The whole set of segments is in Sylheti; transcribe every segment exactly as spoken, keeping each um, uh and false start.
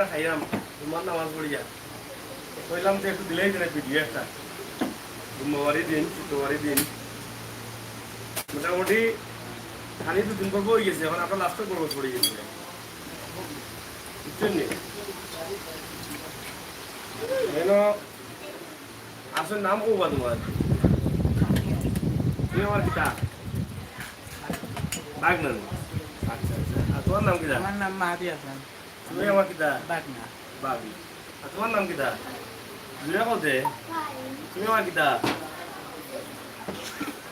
খাইলাম, জুম্মার নামাজ পড়িয়া। কইলাম যে একটু দিলাই দিলে ভিডিও একটা। জুম্মাবারি দিন, শুক্রবারি দিন। মোটামুটি খানি দুই তিন পর্ব অই গেছে, এখন আপনার লাস্টের পর্ব পড়ে গেছে। বুঝছেন নি? কেন আসল নাম কও বা তোমার? তুমি আমার কিতা? বাগনা নি? আচ্ছা, আচ্ছা। আর তোমার নাম কিতা? আমার নাম মাহাদি হাসান। তুমি আমার কিতা? বাগনা। বাগনা। আর তোমার নাম কিতা? জুড়ে কও তে? তুমি আমার কিতা?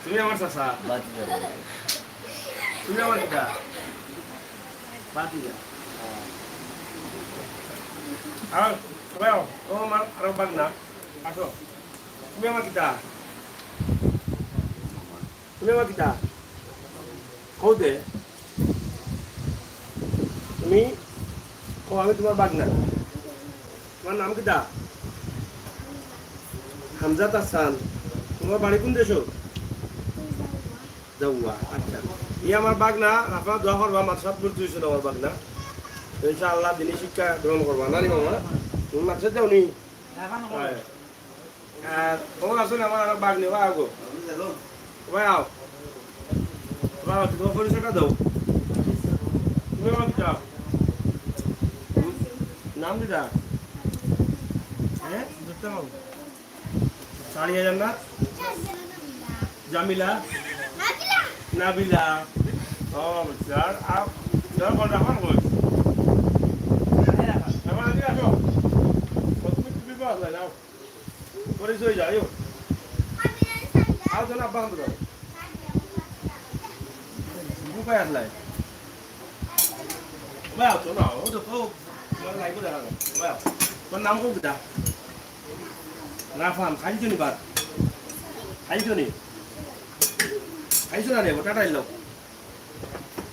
তুমি আমার চাচা? ভাতিজা। তুমি আমার কিতা? ভাতিজা। আর সবাই আও। ও আমার আরো বাগনা। আসো। তুমি আমার কিতা? তুমি আমার কিতা? কও তে? তুমি কও, আমি তোমার বাগনা। তোমার নাম কিতা? হামজাত হাসান। তোমার বাড়ি কোন দেশো? জাউয়া। আচ্ছা। ই আমার বাগনা, আপনারা দোয়া করবা, মাদ্রাসাত ভর্তি অইছে আমার বাগনা। ইনশাআল্লাহ দিনী শিক্ষা গ্রহণ করবা। না নি মামা? তুমি মাদ্রাসাত যাও নি? অয়। আর তোমার আসলে আমার আরো বাগনি, ভাই আগো। ভাই আও। ভাই আও, তোমার পরিচয়টা দাও। তুমি আমার কিতা? হুম? নাম কিতা? হ্যাঁ? ধরতে পারো? চার হাজার না? জামিলা? নাবিলা? ও, আচ্ছা। আর, আর, যাও, বল, আমার বল। আমার আগে আসো। তুমি টুপি পাওয়া যায়, যাও। পরিচয় যাইও। আর জন আব্বা আনতে যাও। বুকায় আসলাই। ভাই, আছো না? ও তো, ও, তোমার লাইভে দেখা যায়। ভাই, তোমার নাম কোন কিতা? রাফান, খাইছো নি ভাত? খাইছো নি? খাইছো না রে, ওটা টাইল দাও।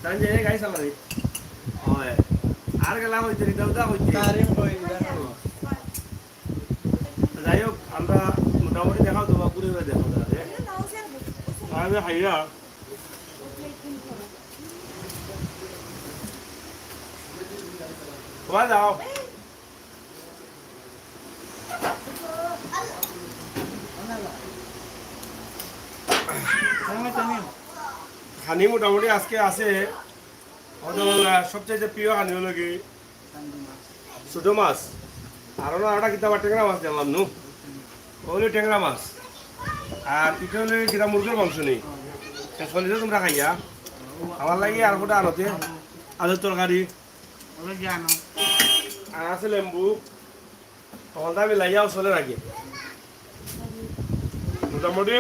তাই যে গাইস আমার। ওই, আর গেলা হইতে, রিটাউদা হইতে। তারিম কই, দেখো। যাই হোক, আমরা মোটামুটি দেখাও তোমার ঘুরে ঘুরে দেখো তাহলে। আমি হাইরা। তোমার যাও। খানি মোটামুটি আজকে আছে। আমাদের, আহ, সবচেয়ে প্রিয় খানি হলো কি? ছোট মাছ। আর হলো আরেকটা কিতা বা টেংরা মাছ দেখলাম নু। ওগুলো টেংরা মাছ। আর এটা হলো কিতা মুরগির মাংস নেই। শেষ পর্যন্ত তোমরা খাইয়া। আমার লাগি আর কোটা আনতে। আলুর তরকারি। আর আছে লেম্বু। তখন তো আমি লাইয়াও চলে রাখি। মোটামুটি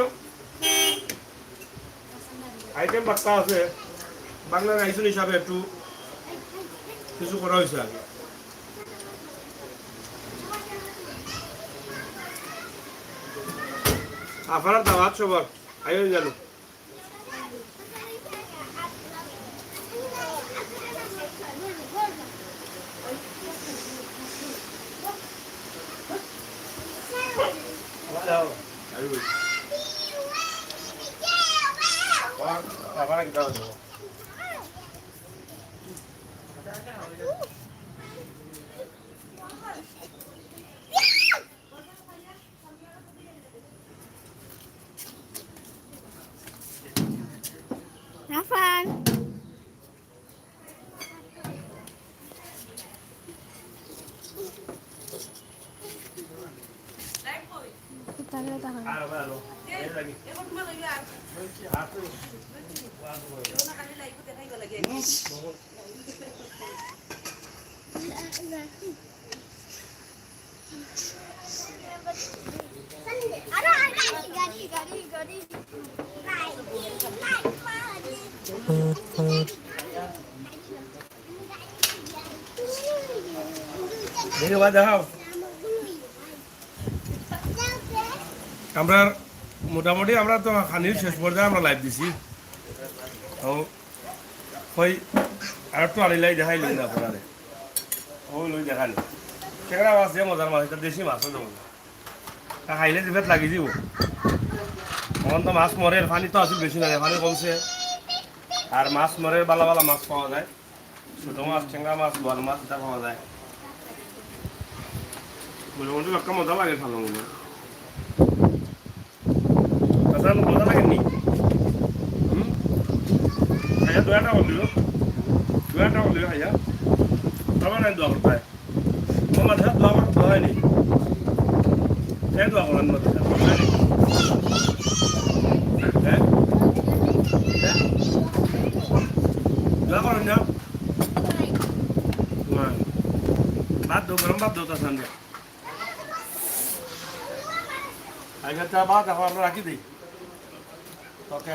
আইটেম বাক্কা আছে। বাংলার আইসন হিসাবে একটু কিছু করা হয়েছে আগে। আপনার দাওয়াত সবার আইও জানো। রাফান। তাহলে তখন দেখো ভাই, দেখাও। আমরা মোটামুটি আমরা তো খানির শেষ পর্যায়ে আমরা লাইভ দিছি। তো ওই আর একটু আনিলাই দেখাইলি না আপনারে। ওই লই দেখালি। টেংরা মাছ যে মজার মাছ, এটা দেশি মাছ, ওই তো মজা। তা খাইলে জিভেত লাগি দিব। এখন তো মাছ মরের, পানি তো আসলে বেশি নাই, পানি কমছে। আর মাছ মরের, বালা বালা মাছ পাওয়া যায়। ছোট মাছ, টেংরা মাছ, বোয়াল মাছ, এটা পাওয়া যায়। মনে মনে একটা মজা লাগে খালো মনে। আচ্ছা, মজা লাগে নি? হুম? আচ্ছা, দোয়াটা বললো। দোয়াটা বললো, আইয়া। তারপরে আমি দোয়া করতে হয়। ও মাঝে দোয়া করতে হয় নি? এই দোয়া করেন মাঝে। হ্যাঁ? হ্যাঁ? দোয়া করেন না? হ্যাঁ। ভাত দাও, গরম ভাত দাও, তা সামনে। আগে চা ভাত এখন আমরা রাখি দিই। ওকে।